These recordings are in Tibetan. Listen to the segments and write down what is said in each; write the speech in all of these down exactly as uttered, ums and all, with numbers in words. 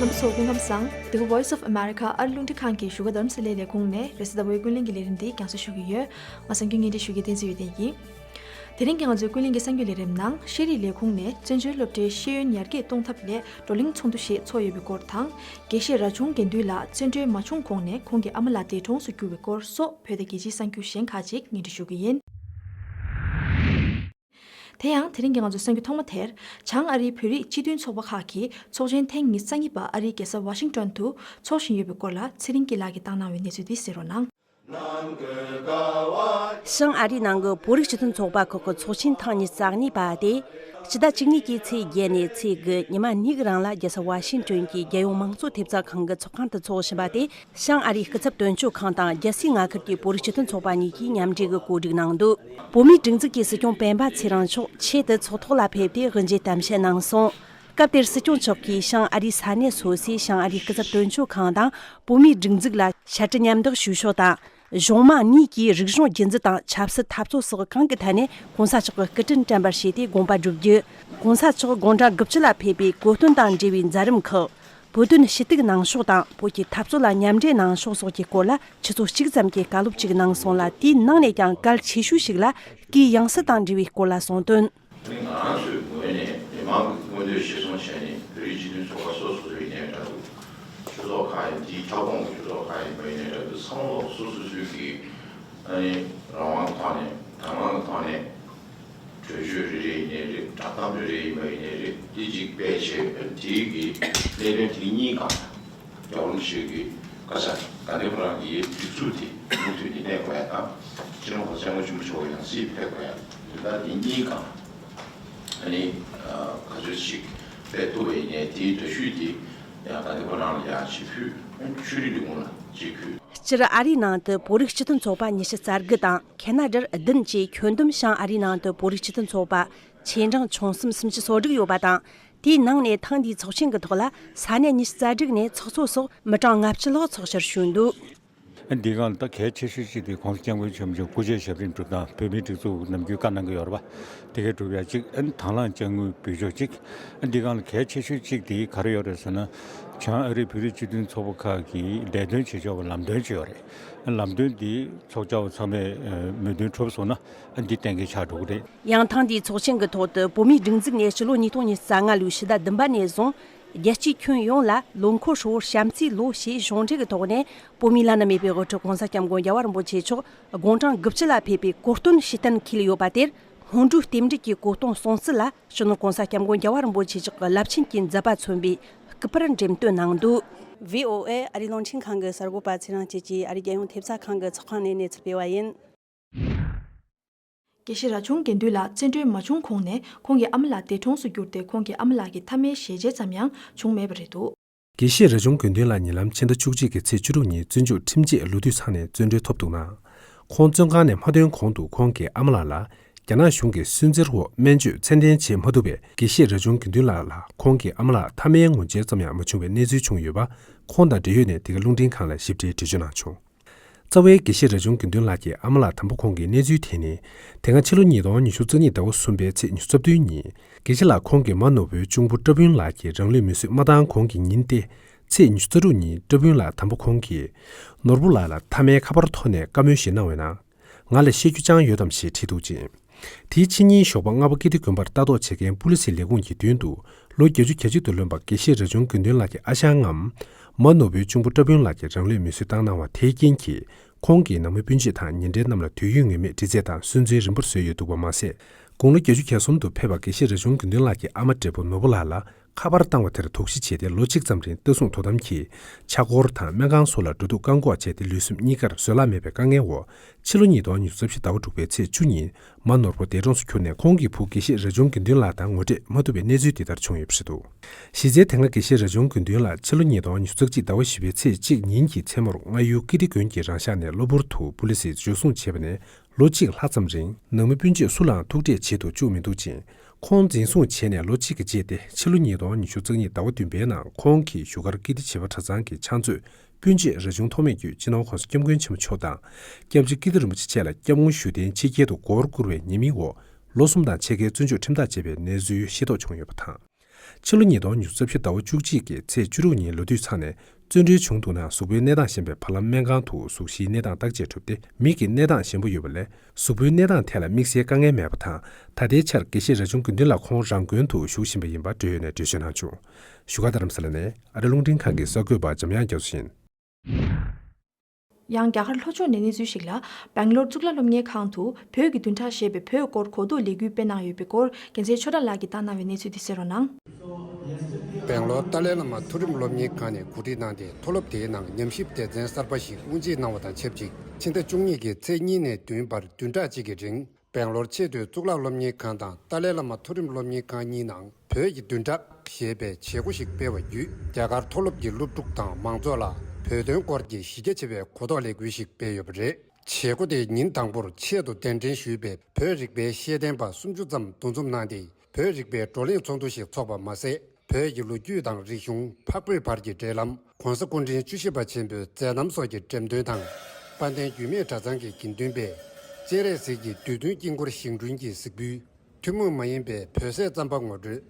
རྣམ་པ་ཚོ་སྐུ་ཁམས་བཟང་། འདི་ག་Voice of America ཨ་རི་རླུང་འཕྲིན་ཁང་གི་བཞུགས་སྒར་རྡ་རམ་ས་ལའི་ལས་ཁུངས་ནས་རེས་གཟའ་ཟླ་བའི་ཀུན་གླེང་གི་ལས་རིམ་འདི་རྒྱང་སྲིང་ཞུ་གི་ཡོད། ང་གསར་འགོད་བརྙན་འཕྲིན་ཞུ་མཁན་བསྟན་འཛིན་འོད་ལྡན་ཡིན། དེ་རིང་གི་ང་ཚོའི་ཀུན་གླེང་གི་གསར་འགྱུར་ལས་རིམ་ནང་ཤེས་རིག་ལས་ཁུངས་ནས་བཙན་བྱོལ་སློབ་གྲྭའི་ཤེས་ཡོན་ཡར་རྒྱས་གཏོང་ཐབས་སླད་བགྲོ་གླེང་ཚོགས་འདུ་ཞིག་ཚོགས་ཡོད་པའི་སྐོར་དང་། དགེ་བཤེས་རྭ་ཆུང་དགེ་འདུན་ལགས་བཙན་བྲོལ་མ་བྱུང་གོང་ནས་ཁོང་གི་ཨ་མ་ལགས་འདས་གྲོངས་སུ་གྱུར་བའི་སྐོར་སོགས་བོད་དང་རྒྱལ་སྤྱིའི་གསར་འགྱུར་གཞན་ཁག་ཅིག་སྙན་སྒྲོན་ཞུ་གི་ཡིན། དེ་ཡང་དེ་རིང་གི་ང་ཚོའི་གསར་འགྱུར་ཐོག་མ་དེར། བྱང་ཨ་རིའི་བོད་རིགས་སྤྱི་མཐུན་ཚོགས་པ་ཁག་གིས་ཚོགས་ཆེན་ཐེངས་ཉི་ཤུ་རྩ་གཉིས་པ་ཨ་རིའི་རྒྱལ་ས་ཝ་ཤིང་ཏོན་དུ་འཚོགས་བཞིན་ཡོད་པའི་སྐོར་ལ་ཚེ་རིང་སྐྱིད་ལགས་ཀྱིས་བཏང་གནང་བའི་གནས་ཚུལ་འདི་གསན་རོགས་གནང་། བྱང་ཨ་རིའི་ནང་གི་བོད་རིགས་སྤྱི་མཐུན་ཚོགས་པ་ཁག་གི་ཚོགས་ཆེན་ཐེངས་ཉི་ཤུ་རྩ་གཉིས་པ་དེ། ཕྱི་ཟླ་བཅུ་གཉིས་ཀྱི་ཚེས་བརྒྱད་ནས་ཚེས་དགུ་ཉི་མ་གཉིས་ཀྱི་རིང་ལ་རྒྱལ་ས་ཝ་ཤིང་ཏོན་གྱི་རྒྱལ་ཡོངས་མང་གཙོ་ཐེབས་རྩ་ཁང་གི་ཚོགས་ཁང་དུ་འཚོགས་བཞིན་པ་དེ། བྱང་ཨ་རིའི་སྐུ་ཚབ་དོན་གཅོད་ཁང་དང་རྒྱལ་སའི་མངའ་ཁུལ་གྱི་བོད་རིགས་སྤྱི་མཐུན་ཚོགས་པ་གཉིས་ཀྱིས་མཉམ་འབྲེལ་གྱི་གོ་སྒྲིག་གནང་འདུག་བོད་མིའི་སྒྲིག་འཛུགས་ཀྱི་སྲིད་སྐྱོང་སྤེན་པ་ཚེ་རིང་མཆོག་ཆེད་དུ་ཚོགས་ཐོག་ལ་ཕེབས་ཏེ་དབུ་འབྱེད་གཏམ་བཤད་གནང་སོང་། སྐབས་དེར་སྲིད་སྐྱོང་མཆོག་གིས་བྱང་ཨ་རིའི་ས་གནས་སོ་སོའི་བྱང་ཨ་རིའི་སྐུ་ཚབ་དོན་གཅོད་ཁང་དང་བོད་མིའི་སྒྲིག་འཛུགས་ལ་ཕྱར་གྲུ་མཉམ་འདེགས་ཞུ་ཕྱོགས་དང་། གཞུང་མང་གཉིས་ཀྱིས་རིག་གཞུང་རྒྱུན་འཛིན་དང་ཆབ་སྲིད་འཐབ་རྩོད་སོགས་གང་གི་ཐད་ནས་གོང་ས་མཆོག་གི་སྐུ་དྲིན་དྲན་པར་བྱས་ཏེ་དགོངས་པ་བསྒྲུབ་རྒྱུ། གོང་ས་མཆོག་དགུང་གྲངས་དགུ་བཅུ་ལ་ཕེབས་པའི་གོ་སྟོན་དང་འབྲེལ་བའི་མཛད་རིམ་ཁག་བོད་དོན་ཞུ་གཏུག་གནང་ཕྱོགས་དང་བོད་ཀྱི་འཐབ་རྩོད་ལ་མཉམ་འབྲེལ་གནང་ཕྱོགས་སོགས་ཀྱི་སྐོར་ལ་ཆུ་ཚོད་གཅིག་ཙམ་གྱི་བཀའ་སློབ་ཅིག་གནང་སོང་ལ། དེའི་ནང་ནས་ཀྱང་གལ་ཆེ་ཤོས་ཤིག་ལ་སྐུའི་ཡང་སྲིད་དང་འབྲེལ་བའི་སྐོར་ལ་གསུངས་དོན། ང་རང་ཚོའི་ངོས་ནས་མི་མང་གི་མངོན་འདོད་གཞིར་བཟུང་བྱས་ནས་བོད་རིགས་སྤྱི་མཐུན་ཚོགས་པ་སོ་སོ་སོ་ཡིན་ནའི་འདྲ་འདུག་ཆོས་ཚོགས་ཁག་ཡིན་དེའི་ཁྱབ་ཁོངས་ཀྱི་ཆོས་ཚོགས་ཁག་ཡིན་པ་ཡིན་ནའི་འདྲ་འདུག་ཚང་མ་སོ་སོ་སོའི་གི་ཨ་ནི་རང་དབང་ཐོག་ནས་དང་བླངས་ཀྱི་ཐོག་ནས། གྲོས་ཆོད་རེ་རེ་ཡིན་ནའི་རེད། བསྒྲགས་གཏམ་རེ་རེ་ཡིན་པ་ཡིན་ནའི་རེད། དེ་གཅིག་སྤེལ་བྱས་དེའི་གི་གནད་དོན་དེ་གཉིས་སྒང་རྒྱལ་བ་རིན་པོ་ཆེ་གི་བཀའ་ཤག་དགའ་ལྡན་ཕོ་བྲང་གི་སྒྲིག་འཛུགས་དེ་མུ་མཐུད་ནས་གནས་དགོས་ཡ་དང་། སྤྱི་ནོར་གོང་ས་སྐྱབས་མགོན་ཆེན་པོ་མཆོག་ཡང་སྲིད་ཕེབས་དགོས་ཡ་དོན་དག་དེ་གཉིས་སྒང་ཨ་ནི་ག་ཚོད་ཅིག་སྤེལ་ཐུབ་པ་ཡིན་ནའི་དེའི་འདྲ་བཤུས་དེ་ཡང་དགའ་ལྡན་ཕོ་བྲང་ལ་ཡང་ཅིག་ཕུལ། ཆོས་རིག་ལས་ཁུངས་ལ་ཅིག་ཕུལ། སྤྱིར་ཨ་རིའི་ནང་དུ་བོད་རིགས་སྤྱི་མཐུན་ཚོགས་པ་ཉི་ཤུ་རྩ་དགུ་དང་། ཁེ་ན་ཌར་བདུན་བཅས་ཁྱོན་བསྡོམས་བྱང་ཨ་རིའི་ནང་དུ་བོད་རིགས་སྤྱི་མཐུན་ཚོགས་པ་ཆེ་འབྲིང་ཆུང་གསུམ་སུམ་ཅུ་སོ་དྲུག་ཡོད་པ་དང་། དེའི་ནང་ནས་ཐེངས་འདིའི་ཚོགས་ཆེན་གྱི་ཐོག་ལ་ས་གནས་ཉི་ཤུ་རྩ་དྲུག་ནས་ཚོགས་གཙོ་སོགས་མི་གྲངས་ལྔ་བཅུ་ལྷག་ཚོགས་བཅར་ཞུས་འདུག་འདི་གང་ལ་ད་གལ་ཆེ་ཤོས་གཅིག་དེ་གོང་ས་སྐྱབས་མགོན་ཆེན་པོ་མཆོག་སྐུ་ཕྱྭའི་ཞབས་རིམ་སྒྲུབ་སྟངས། བོད་མིའི་སྒྲིག་འཛུགས་ནམ་རྒྱུན་བཀའ་གནང་གི་ཡོད་རེད་པ། དེ་གའི་སྒྲུབ་ཡ་གཅིག་ཨ་ནི་དང་བླངས་དཔྱ་དངུལ་འབུལ་ཕྱོགས་གཅིག་ཨ་འདི་གང་ལ་གལ་ཆེ་ཤོས་གཅིག་དེ་ག་རེ་ཡོད་རེད་ཟེར་ན། བྱང་ཨ་རིའི་བོད་རིགས་སྤྱི་མཐུན་ཚོགས་པ་ཁག་གིས་ལས་དོན་བྱེད་ཕྱོགས་ལམ་སྟོན་ཅིག་ཡོད་རེད། ལམ་སྟོན་འདི་ཚོགས་བཅར་བ་ཚང་མས་མོས་མཐུན་གྲུབ་སོང་ན་འདི་གཏན་འཁེལ་ཆགས་འགྲོ་གི་རེད། ཡང་ཐེངས་འདིའི་ཚོགས་ཆེན་གྱི་ཐོག་ཏུ་བོད་མིའི་སྒྲིག་འཛུགས་ནས་ཕྱི་ལོ་ཉིས་སྟོང་ཉི་ཤུ་རྩ་ལྔ་ལོའི་ཕྱི་ཟླ་བདུན་པ་ནས་བཟུང་རྒྱལ་སྤྱིའི་ཁྱོན་ཡོངས་ལ་ལོ་འཁོར་ཧྲིལ་བོར་བྱམས་བརྩེའི་ལོ་ཞེས་གཞུང་འབྲེལ་གྱི་ཐོག་ནས་བོད་མིའི་བླ་ན་མེད་པའི་དབུ་ཁྲིད་གོང་ས་སྐྱབས་མགོན་རྒྱལ་བ་རིན་པོ་ཆེ་མཆོག་དགུང་གྲངས་དགུ་བཅུ་ལ་ཕེབས་པའི་གོ་སྟོན་ཕྱིར་བསྟན་འཁེལ་ཡོད་པ་དེར། སྔོན་འགྲོའི་རྟེན་འབྲེལ་གྱི་གོ་སྟོན་སྲུང་བརྩི་ལ་སྤྱི་ནོར་གོང་ས་སྐྱབས་མགོན་རྒྱལ་བ་རིན་པོ་ཆེ་མཆོག་གི་རླབས་ཆེན་གྱི་མཛད་པ་མཚོན་པའི་སྐུ་པར་འགྲེམས་སྟོན་གནང་འདུག་ཝི་ཨོ་ཨེ་ཨ་རིའི་རླུང་འཕྲིན་ཁང་གི་གསར་འགོད་པ་ཚེ་རིང་སྐྱིད་ཀྱིས་ཨ་རིའི་རྒྱལ་ཡོངས་ཐེབས་རྩ་ཁང་གི་ཚོགས་ཁང་ནས་གནས་ཚུལ་སྤེལ་བ་ཡིན། དགེ་བཤེས་རྭ་ཆུང་དགེ་འདུན་ལགས་བཙན་བྲོལ་མ་བྱུང་གོང་ནས་ཁོང་གི་ཨ་མ་ལགས་འདས་གྲོངས་སུ་གྱུར་ཏེ། ཁོང་གི་ཨ་མ་ལགས་ཀྱི་མཐའ་མའི་ཞལ་མཇལ་ཙམ་ཡང་བྱུང་མེད་པ་རེད་འདུག་དགེ་བཤེས་རྭ་ཆུང་དགེ་འདུན་ལགས་ཉེ་ལམ་ཕྱི་ཟླ་བཅུ་གཅིག་གི་ཚེས་བཅུ་དྲུག་ཉིན་བཙན་བྱོལ་ཁྲིམས་ཆད་ལོ་དུས་སང་ནས་བཙོན་གྲོལ་ཐོབ་འདུག་ན། ཁོང་བཙོན་ཁང་ནས་མ་ཐོན་གོང་དུ་ཁོང་གི་ཨ་མ་ལགས་ལ་རྒྱ་ནག་གཞུང་གི་སུན་གཙེར་འོག་སྨན་བཅོས་ཚད་ལྡན་བྱེད་མ་ཐུབ་པས། དགེ་བཤེས་རྭ་ཆུང་དགེ་འདུན་ལགས་ལ་ཁོང་གི་ཨ་མ་ལགས་མཐའ་མའི་ངོ་མཇལ་ཙམ་ཡང་མ་བྱུང་བའི་གནས་ཚུལ་བྱུང་ཡོད་པ། ཁོང་དང་འབྲེལ་ཡོད་ནས་འདི་ག་རླུང་འཕྲིན་ཁང་ལ་ཞིབ་ཕྲའི་འགྲེལ་བརྗོད་གནང་བྱུང་། རྩ་བའི་དགེ་བཤེས་རྭ་ཆུང་དགེ་འདུན་ལགས་ཀྱི་ཨ་མ་ལགས་དམ་པ་ཁོང་གི་གནས་ཚུལ་དེ་ནི། དེ་སྔ་ཕྱི་ལོ་ཉིས་སྟོང་ཉི་ཤུ་རྩ་གཉིས་ཟླ་བ་གསུམ་པའི་ཚེས་ཉི་ཤུ་རྩ་བདུན་ཉིན། དགེ་བཤེས་ལགས་ཁོང་གི་མ་ནོར་བུའི་གཅུང་པོ་བཀྲ་ཕུན་ལགས་ཀྱིས་རང་ལུས་མེར་སྲེག་མ་བཏང་གོང་གི་ཉིན་ཏེ། ཚེས་ཉི་ཤུ་རྩ་དྲུག་ཉིན་བཀྲ་ཕུན་ལགས་དམ་པ་ཁོང་གིས་ནོར་བུ་ལགས་ལ་མཐའ་མའི་ཁ་པར་ཐོག་ནས་བཀའ་མོལ་ཞིག་གནང་བའི་ནང་། ང་ལ་བཤད་རྒྱུ་ཅང་ཡོད་དམ་ཞེས་དྲིས་འདུག་ཅིང་། དེའི་ཕྱི་ཉིན་ཞོགས་པ་སྔ་པོ་ཀིརྟི་དགོན་པར་ལྟ་རྟོག་བྱེད་མཁན་པུ་ལི་སིའི་ལས་ཁུངས་ཀྱི་མདུན་དུ་ལོ་བརྒྱད་ཅུ་གྱ་གཅིག་ཏུ་ལོན་པ་དགེ་བཤེས་རྭ་ཆུང་དགེ་འདུན་ལགས་ཀྱི་ཨ་ཞང་ངམ། མ་ནོར་བུའི་གཅུང་པོ་བཀྲ་ཕུན་ལགས་ཀྱིས་རང་ལུས་མེར་སྲེག་བཏང་གནང་བ་དེའི་རྐྱེན་གྱིས། ཁོང་གི་ནང་མི་སྤུན་མཆེད་དང་ཉེ་འབྲེལ་རྣམས་ལ་དུས་ཡུན་ངེས་མེད་དྲི་རྩད་དང་སུན་གཙེར་རིམ་པར་བཟོས་ཡོད་འདུག་པ་མ་ཟད། དགུང་ལོ་བརྒྱད་ཅུ་གྱ་གསུམ་དུ་ཕེབས་པ་དགེ་བཤེས་རྭ་ཆུང་དགེ་འདུན་ལགས་ཀྱི་ཨ་མ་བགྲེས་པོ་ནོར་བུ་ལགས་ལ་ཁ་པར་བཏང་བ་དེར་དོགས་གཞི་བྱས་ཏེ། ལོ་གཅིག་ཙམ་རིང་ལྟ་སྲུང་དོ་དམ་གྱིས་ཕྱག་སྐོར་དང་སྨན་ཁང་སོགས་ལ་འགྲོ་འདུག་བཀག་འགོག་བྱས་ཏེ། ལུས་སེམས་གཉིས་ཀར་བཟོད་གླགས་མེད་པའི་དཀའ་ངལ་འོག་ཕྱི་ལོ་ཉིས་སྟོང་ཉི་ཤུ་རྩ་བཞི་ཟླ་བ་དྲུག་པའི་ཚེས་བཅུ་ཉིན་མ་ནོར་བུ་འདས་གྲོངས་སུ་གྱུར་ནས། ཁོང་གི་བུ་དགེ་བཤེས་རྭ་ཆུང་དགེ་འདུན་ལགས་དང་ངོ་འཕྲད་མ་ཐུབ་པའི་གནས་ཚུལ་འདི་ལྟར་བྱུང་ཡོད་པ་རེད་འདུག་གཞི་རྩའི་དེ་སྔ་དགེ་བཤེས་རྭ་ཆུང་དགེ་འདུན་ལགས་ཕྱི་ལོ་ཉིས་སྟོང་ཉི་ཤུ་རྩ་གཅིག་ཟླ་བ་བཞི་པའི་ཚེས་གཅིག་ཉིན་གྱི་མཚན་མོར་སྔ་ཡུལ་ཀིརྟི་དགོན་གྱི་རང་ཤག་ནས་གློ་བུར་དུ་པུ་ལི་སིས་འཇུ་བཟུང་བྱས་པ་ནས། ལོ་གཅིག་ལྷག་ཙམ་རིང་ནང་མི་སྤུན་མཆེད་སུ་ལའང་ཐུག་འཕྲད་བྱེད་དུ་བཅུག་མི་འདུག་ཅིང་། ཁོང་འཛིན་བཟུང་བྱས་ནས་ལོ་གཅིག་གི་རྗེས་ཏེ། ཕྱི་ལོ་ཉིས་སྟོང་ཉི་ཤུ་རྩ་གཉིས་ཟླ་བ་བདུན་པའི་ནང་ཁོང་གིས་བཞུགས་སྒར་ཀིརྟི་བྱེས་པ་གྲྭ་ཚང་གི་ཕྱག་མཛོད་སྤུན་མཆེད་རྭ་ཆུང་ཐོགས་མེད་བརྒྱུད་སྤྱི་ནོར་༸གོང་ས་༸སྐྱབས་མགོན་ཆེན་པོ་མཆོག་དང་། སྐྱབས་རྗེ་ཀིརྟི་རིན་པོ་ཆེ་བཅས་ལ་སྐྱབས་མགོན་ཞུ་རྟེན་ཕྱི་རྒྱལ་དུ་སྒོར་བསྐུར་བའི་ཉེས་མིང་འོག་ལོ་གསུམ་དང་ཕྱེད་ཀའི་བཙོན་འཇུག་ཁྲིམས་ཐག་བཅད་པའི་གནས་ཚུལ་ཤེས་རྟོགས་བྱུང་ཡོད་པ་དང་། ཕྱི་ལོ་ཉིས་སྟོང་ཉི་ཤུ་རྩ་བཞི་ཟླ་བ་བཅུ་གཅིག་གི་ཚེས་བཅུ་དྲུག་ཉིན་ལོ་དུས་ཚང་ནས་བཙོན་གྲོལ་བྱུང་འདུག་ན། གཟུགས་པོའི་གནས་སྟངས་ཞན་པའི་བར་ལམ་སྨན་ཁང་དུ་གཟུགས་གཞིའི་གནས་སྟངས་བརྟག་དཔྱད་གྲུབ་སྟེ། མིག་གི་གནས་སྟངས་ཞན་པོ་ཡོད་པ་ལས། གཟུགས་པོའི་གནས་སྟངས་ཐད་ལ་དམིགས་བསལ་དཀའ་ངལ་མེད་པ་དང་། ད་ལྟའི་ཆར་དགེ་བཤེས་རྭ་ཆུང་དགེ་འདུན་ལགས་ཁོང་རང་དགོན་དུ་བཞུགས་བཞིན་པ་ཡིན་པ་འབྲེལ་ཡོད་ནས་འགྲེལ་བརྗོད་གནང་བྱུང་། བཞུགས་སྒར་རྡ་རམ་ས་ལ་ནས་ཨ་རི་རླུང་འཕྲིན་ཁང་གི་གསར་འགོད་པ་འཇམ་དབྱངས་རྒྱ་མཚོ་ཡིན། ཡང་རྒྱ་གར་ལྷོ་ཕྱོགས་ནས་གནས་ཚུལ་ཞིག་ལ། སྦེང་ལོར་གཙུག་ལག་སློབ་གཉེར་ཁང་དུ་བོད་ཀྱི་བདུན་ཕྲག་ཞེས་པའི་བོད་སྐོར་གོ་རྟོགས་ལས་འགུལ་སྤེལ་གནང་ཡོད་པའི་སྐོར། རྒྱལ་མཚན་ཆོས་གྲགས་ལགས་ཀྱིས་བཏང་གནང་བའི་གནས་ཚུལ་དེ་གསན་རོགས་གནང་། སྦེང་ལོར་ཏཱ་ལའི་བླ་མ་མཐོ་རིམ་སློབ་གཉེར་ཁང་ནས་གོ་སྒྲིག་གནང་སྟེ། མཐོ་སློབ་དེའི་ནང་ཉམས་ཞིབ་སྡེ་ཚན་གསར་པ་ཞིག་དབུ་འབྱེད་གནང་བ་དང་ཆབས་ཅིག་ཕྱི་ཟླ་བཅུ་གཉིས་ཀྱི་ཚེས་གཉིས་ནས་བདུན་བར་བདུན་ཕྲག་གཅིག་གི་རིང་། སྦེང་ལོར་ཆེས་མཐོའི་གཙུག་ལག་སློབ་གཉེར་ཁང་དང་ཏཱ་ལའི་བླ་མ་མཐོ་རིམ་སློབ་གཉེར་ཁང་གཉིས་ནང་བོད་ཀྱི་བདུན་ཕྲག་ཞེས་པའི་བྱེད་སྒོ་ཞིག་སྤེལ་བ་བརྒྱུད། རྒྱ་གར་མཐོ་སློབ་ཀྱི་སློབ་ཕྲུག་དང་མང་ཚོགས་ལ་བོད་དོན་སྐོར་གྱི་གཞི་རྒྱ་ཆེ་བའི་གོ་རྟོགས་ལས་འགུལ་ཞིག་སྤེལ་ཡོད་པ་རེད། བྱེད་སྒོ་དེའི་ཉིན་དང་པོར་ཆེད་དུ་གདན་འདྲེན་ཞུས་པའི་བོད་རིག་པའི་ཤེས་ལྡན་པ་སུམ་ཅུ་ཙམ་འདུ་འཛོམས་གནང་སྟེ། བོད་རིག་པའི་བགྲོ་གླེང་ཚོགས་འདུ་ཞིག་འཚོགས་པ་མ་ཟད། བོད་ཀྱི་ལོ་རྒྱུས་དང་རིག་གཞུང་། འཕགས་བོད་བར་གྱི་འབྲེལ་ལམ། ༸གོང་ས་སྐུ་ཕྲེང་བཅུ་བཞི་པ་ཆེན་པོའི་མཛད་རྣམ་སོགས་ཀྱི་འགྲེམས་སྟོན་དང་། དཔལ་ལྡན་རྒྱུད་སྨད་གྲྭ་ཚང་གི་དགེ་འདུན་པས་སྤྱན་རས་གཟིགས་ཀྱི་བསྡུས་དོན་དཀྱིལ་འཁོར་བཞེངས་སྐྲུན་གྱི་གཟིགས་འབུལ། ཐུན་མོང་མ་ཡིན་པའི་བོད་ཟས་རྩམ་པ་ངོ་སྤྲོད།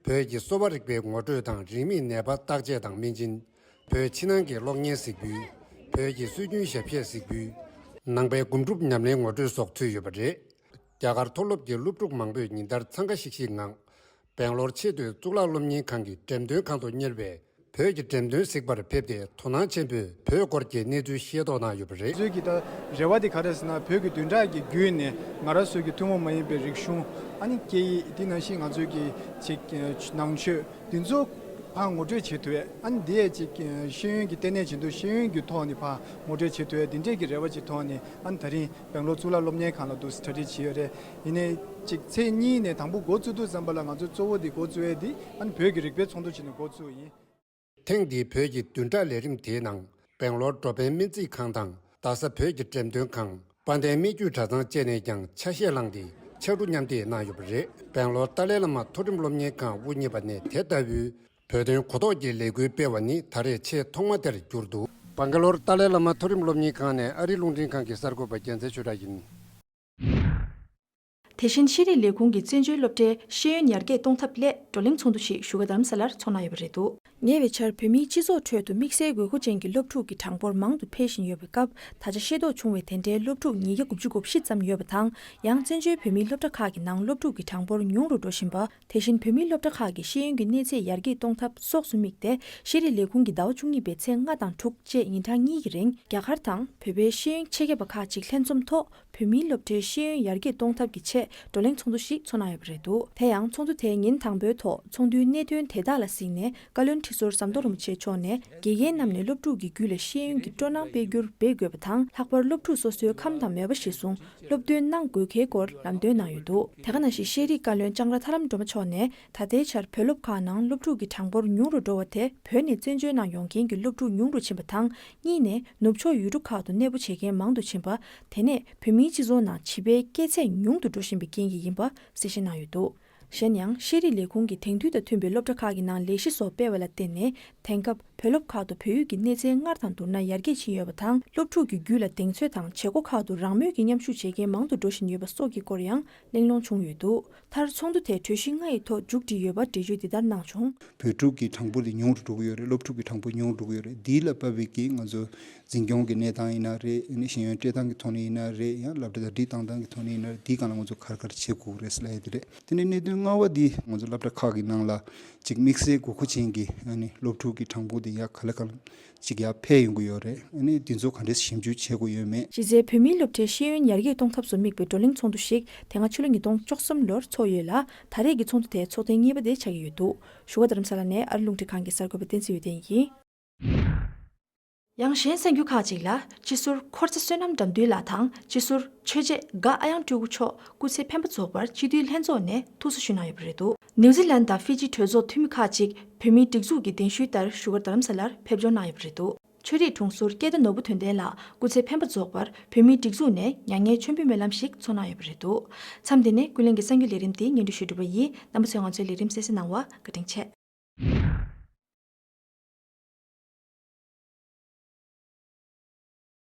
བོད་ཀྱི་གསོ་བ་རིག་པའི་ངོ་སྤྲོད་དང་རིན་མེད་ནད་པ་བརྟག་དཔྱད་དང་སྨན་སྦྱིན། བོད་ཕྱི་ནང་གི་གློག་བརྙན་གཟིགས་འབུལ། བོད་ཀྱི་སྲོལ་རྒྱུན་ཞབས་གཞས་གཟིགས་འབུལ། ནང་པའི་སྒོམ་སྒྲུབ་ཉམས་ལེན་ངོ་སྤྲོད་སོགས་ཚུད་ཡོད་པ་རེད། རྒྱ་གར་མཐོ་སློབ་ཀྱི་སློབ་ཕྲུག་མང་པོས་ཉིན་ལྟར་འཚང་ཁ་ཤིག་ཤིག་ངང་། སྦེང་ལོར་ཆེས་མཐོའི་གཙུག་ལག་སློབ་གཉེར་ཁང་གི་འགྲེམས་སྟོན་ཁང་དུ་གཉེར་བའི་བོད་ཀྱི་འགྲེམས་སྟོན་གཟིགས་པར་ཕེབས་ཏེ། དོ་སྣང་ཆེན་པོས་བོད་སྐོར་གྱི་གནས་ཚུལ་ཤེས་རྟོགས་གནང་ཡོད་པ་རེད། ང་ཚོའི་གི་ད་རེ་བ་དེ་ག་རེ་ཟེར་ན། བོད་ཀྱི་བདུན་ཕྲག་གི་བརྒྱུད་ནས་ང་རང་ཚོའི་གི་ཐུན་མོང་མ་ཡིན་པའི་རིག་གཞུང་། ཨ་ནི་སྐད་ཡིག། དེ་ནང་བཞིན་ང་ཚོའི་གི་ཅིག་ནང་ཆོས། འདི་ཚོ་ཕར་ངོ་སྤྲོད་བྱེད་ཐུབ་ཡས། ཨ་ནི་འདི་ཡས་ཅིག་ཤེས་ཡོན་གྱི་ལྟེ་གནས་བྱེད་དུས། ཤེས་ཡོན་གྱི་ཐོག་ནས་ཕར་ངོ་སྤྲོད་བྱེད་ཐུབ་ཡས། འདི་འདྲས་ཀྱི་རེ་བ་ཅིག་ཐོག་ནས། ཨ་ནི་ད་རིང་སྦེང་ལོར་གཙུག་ལག་སློབ་གཉེར་ཁང་ལ་འདུག་གྲ་སྒྲིག་བྱས་ཡོད་རེད། ཡིན་ནའི་ཅིག་ཚེས་གཉིས་ནས་དང་པོ་འགོ་བཙུགས་དུས་ཙམ་པ་ལ། ང་ཚོ་གཙོ་བོ་འདི་འགོ་བཙུགས་ཡས་འདི། ཨ་ནི་བོད་ཀྱི་རིག་པའི་ཚོགས་འདུ་བྱས་ནས་འགོ་བཙུགས་ཡིན། ཐེངས་འདིའི་བོད་ཀྱི་བདུན་ཕྲག་ལས་རིམ་དེའི་ནང་། སྦེང་ལོར་འགྲོ་ཕན་སྨན་རྩིས་ཁང་དང་རྡ་ས་བོད་ཀྱི་འགྲེམས་སྟོན་ཁང་། དཔལ་ལྡན་སྨད་རྒྱུད་གྲྭ་ཚང་བཅས་ནས་ཀྱང་ཆ་ཤས་བླངས་ཏེ་ཕྱར་གྲུ་མཉམ་འདེགས་གནང་ཡོད་པ་རེད། སྦེང་ལོར་ཏཱ་ལའི་བླ་མ་མཐོ་རིམ་སློབ་གཉེར་ཁང་དབུ་བརྙེས་པ་ནས་དེ་ལྟ་བུའི་བོད་དོན་གོ་རྟོགས་ཀྱི་ལས་འགུལ་སྤེལ་བ་ནི་ད་རེས་ཆེས་ཐོག་མ་དེར་གྱུར་འདུག་སྦང་ག་ལོར་ཏཱ་ལའི་བླ་མ་མཐོ་རིམ་སློབ་གཉེར་ཁང་ནས་ཨ་རིའི་རླུང་འཕྲིན་ཁང་གི་གསར་འགོད་པ་རྒྱལ་མཚན་ཆོས་གྲགས་ཡིན། དེ་བཞིན་ཤེས་རིག་ལས་ཁུངས་ཀྱི་བཙན་བྱོལ་སློབ་གྲྭའི་ཤེས་ཡོན་ཡར་རྒྱས་གཏོང་ཐབས་སླད་བགྲོ་གླེང་ཚོགས་འདུ་ཞིག་བཞུགས་སྒར་རྡ་རམ་ས་ལར་འཚོགས་གནང་ཡོད་པ་རེད་འདུག་ཉེ་བའི་ཆར་བོད་མིའི་སྤྱི་ཚོགས་ཁྲོད་དུ་དམིགས་བསལ་དགོས་མཁོ་ཅན་གྱི་སློབ་ཕྲུག་གི་གྲངས་འབོར་མང་དུ་འཕེལ་བཞིན་ཡོད་པའི་སྐབས། ད་ཆ་ཤེས་རྟོགས་བྱུང་བའི་དེ་འདྲའི་སློབ་ཕྲུག་ཉིས་བརྒྱ་དགུ་བཅུ་གོ་བཞི་ཙམ་ཡོད་པ་དང་། ཡང་བཙན་བྱོལ་བོད་མིའི་སློབ་གྲྭ་ཁག་གི་ནང་སློབ་ཕྲུག་གི་གྲངས་འབོར་ཉུང་རུ་འགྲོ་བཞིན་པ། དེ་བཞིན་བོད་མིའི་སློབ་གྲྭ་ཁག་གི་ཤེས་ཡོན་གྱི་གནས་ཚད་ཡར་རྒྱས་གཏོང་ཐབས་སོགས་སུ་དམིགས་ཏེ། ཤེས་རིག་ལས་ཁུངས་ཀྱིས་ཟླ་བ་བཅུ་གཉིས་པའི་ཚེས་ལྔ་དང་དྲུག་བཅས་ཉིན་གྲངས་གཉིས་ཀྱི་རིང་། རྒྱ་གར་དང་བོད་པའི་ཤེས་ཡོན་ཆེད་མཁས་པ་ཁག་ཅིག་ལྷན་འཛོམས་ཐོག་བོད་མིའི་སློབ་གྲྭའི་ཤེས་ཡོན་ཡར་རྒྱས་གཏོང་ཐབས་ཀྱི་ཆེད་བགྲོ་གླེང་ཚོགས་འདུ་ཞིག་འཚོགས་གནང་ཡོད་པ་རེད་འདུག་དེ་ཡང་ཚོགས་འདུ་དེའི་ཉིན་དང་པོའི་ཐོག་ཚོགས་འདུའི་གནད་དོན་དེ་དག་ལ་གཟིགས་ནས། བཀའ་བློན་ཁྲི་ཟུར་ཟམ་གདོང་རིན་པོ་ཆེ་མཆོག་ནས། དགེ་རྒན་རྣམས་ནས་སློབ་ཕྲུག་གི་རྒྱུད་ལ་ཤེས་ཡོན་གྱི་སྤྲོ་སྣང་སྤེལ་རྒྱུར་འབད་དགོས་པ་དང་། ལྷག་པར་སློབ་ཕྲུག་སོ་སོའི་ཁམས་དང་མོས་པ་གཞིར་བཟུང་སློབ་སྟོན་གནང་དགོས་གལ་སྐོར་ལམ་སྟོན་གནང་ཡོད་འདུག་དེ་ག་ནང་བཞིན་ཤེས་རིག་བཀའ་བློན་ལྕང་ར་ཐར་ལམ་སྒྲོལ་མ་མཆོག་ནས། ད་ལྟའི་ཆར་བོད་སློབ་ཁག་ནང་སློབ་ཕྲུག་གི་གྲངས་འབོར་ཉུང་རུ་འགྲོ་བ་དེ། བོད་ནས་བཙན་བྱོལ་ནང་ཡོང་མཁན་གྱི་སློབ་ཕྲུག་ཉུང་རུ་ཕྱིན་པ་དང་། གཉིས་ནས་ནུབ་ཕྱོགས་ཡུལ་གྲུ་ཁག་ཏུ་གནས་སྤོ་བྱེད་མཁན་མང་དུ་ཕྱིན་པ། དེ་ནས་བོད་མིའི་སྤྱི་ཚོགས་ནང་བྱིས་པའི་སྐྱེས་ཚད་ཉུང་དུ་འགྲོ་བཞིན་པའི་རྐྱེན་གྱིས་ཡིན་པ་གསལ་བཤད་གནང་ཡོད་འདུག་གཞན་ཡང་། ཤེས་རིག་ལས་ཁུངས་ཀྱིས་དེང་དུས་དང་མཐུན་པའི་སློབ་གྲྭ་ཁག་གི་ནང་ལས་གཞི་སོགས་སྤེལ་བ་ལ་བརྟེན་ནས། དེང་སྐབས་བོད་སློབ་ཁག་ཏུ་བོད་ཡིག་གི་གནས་ཚད་སྔར་དང་བསྡུར་ན་ཡར་རྒྱས་ཕྱིན་ཡོད་པ་དང་། སློབ་ཕྲུག་གི་རྒྱུད་ལ་གདེང་ཚོད་དང་བྱེད་སྒོ་ཁག་ཏུ་རང་མོས་ཀྱིས་མཉམ་ཞུགས་བྱེད་མཁན་མང་དུ་འགྲོ་བཞིན་ཡོད་པ་སོགས་ཀྱི་སྐོར་ཡང་གླེང་སློང་བྱུང་ཡོད་འདུག་མཐར་ཚོགས་འདུ་དེ་གྲོས་གཞི་ལྔ་ཡི་ཐོག་མཇུག་སྒྲིལ་ཡོད་པ་འགྲེལ་བརྗོད་འདི་ལྟར་གནང་བྱུང་། བོད་ཕྲུག་གི་གྲངས་འབོར་དེ་ཉུང་རུ་འགྲོ་གི་ཡོད་རེད། སློབ་ཕྲུག་གི་གྲངས་འབོར་ཉུང་རུ་འགྲོ་གི་ཡོད་རེད། འདི་ལ་དཔག་པའི་གི་ང་ཚོ་འཛིན་སྐྱོང་གི་གནས་སྟངས་ཡིན་ན་རེད། ཨ་ནི་ཤེས་ཡོན་སྤྲད་སྟངས་ཀྱི་ཐོག་ནས་ཡིན་ན་རེད། ཡང་སློབ་གྲྭ་དང་སྒྲིག་བཏང་སྟངས་ཀྱི་ཐོག་ནས་ཡིན་ན་རེད། འདིའི་སྒང་ལ་ང་ཚོ་ག་རེ་ག་རེ་བྱེད་དགོས་རེད་ཟེར་ལབ་ཡ་དེ་རེད། དེ་ནས་གནད་དོན་ལྔ་པ་འདི་ང་ཚོ་སློབ་གྲྭ་ཁག་གི་ནང་ལ་ཅིག་དམིགས་བསལ་དགོས་མཁོ་ཅན་གྱི་ཨ་ནི་སློབ་ཕྲུག་གི་གྲངས་འབོར་དེ་ཡར་ག་ལེ་ག་ལེ་ཅིག་ཡར་འཕེལ་ཡོང་གི་ཡོད་རེད། ཨ་ནི་འདི་ཚོ་ག་འདྲས་ཞིབ་འཇུག་བྱེད་དགོས་ཡོད་མེད། གཞི་རྩའི་བོད་མིའི་སློབ་གྲྭའི་ཤེས་ཡོན་ཡར་རྒྱས་གཏོང་ཐབས་སུ་དམིགས་པའི་བགྲོ་གླེང་ཚོགས་འདུ་ཞིག་དེ་སྔ་ཕྱི་ལོ་ཉིས་སྟོང་བཅུ་གསུམ་ལོར་ཚོགས་ཡོད་ལ། ད་རེས་ཀྱི་ཚོགས་འདུ་དེ་ཚོགས་ཐེངས་གཉིས་པ་དེ་ཆགས་ཀྱི་ཡོད་འདུག་བཞུགས་སྒར་རྡ་རམ་ས་ལ་ནས་ཨ་རི་རླུང་འཕྲིན་ཁང་གི་གསར་འགོད་པ་བསྟན་འཛིན་འོད་ལྡན་ཡིན། ཡང་གཞན་གསར་འགྱུར་ཁག་ཅིག་ལ། སྤྱི་ཟུར་འཁོར་རྩེ་བསོད་ནམས་དགྲ་འདུལ་ལགས་དང་སྤྱི་ཟུར་ཆོས་རྗེ་དགའ་ཨ་དབྱངས་སྤྲུལ་སྐུ་མཆོག་སྐུ་ཚེ་ཕན་པ་རྫོགས་པར་སྤྱི་འཐུས་ལྷན་ཚོགས་ནས་ཐུགས་གསོ་ཞུས་གནང་ཡོད་པ་རེད་འདུག་ནིའུ་ཛི་ལན་དང་ཧྥི་ཇི་གྲོས་ཚོགས་འཐུས་མི་ཁག་ཅིག་བོད་མིའི་སྒྲིག་འཛུགས་ཀྱི་གདན་ཞུའི་ལྟར་བཞུགས་སྒར་རྡ་རམ་ས་ལར་ཕེབས་འབྱོར་གནང་ཡོད་པ་རེད་འདུག་ཆོས་རིག་དྲུང་ཟུར་སྐལ་བརྡ་ནོར་བུ་དོན་ལྡན་ལགས་སྐུ་ཚེ་ཕན་པ་རྫོགས་པར་བོད་མིའི་སྒྲིག་འཛུགས་ནས་མྱ་ངན་མཆོད་འབུལ་སྨོན་ལམ་ཞིག་འཚོགས་གནང་ཡོད་པ་རེད་འདུག་མཚམས་འདི་ནས་ཀུན་གླེང་གི་གསར་འགྱུར་ལས་རིམ་འདི་སྙན་སྒྲོན་ཞུས་གྲུབ་པ་ཡིན། རྣམ་པ་ཚོས་ང་ཚོའི་ལས་རིམ་གསན་གཟིགས་གནང་བར་བཀའ་དྲིན་ཆེ།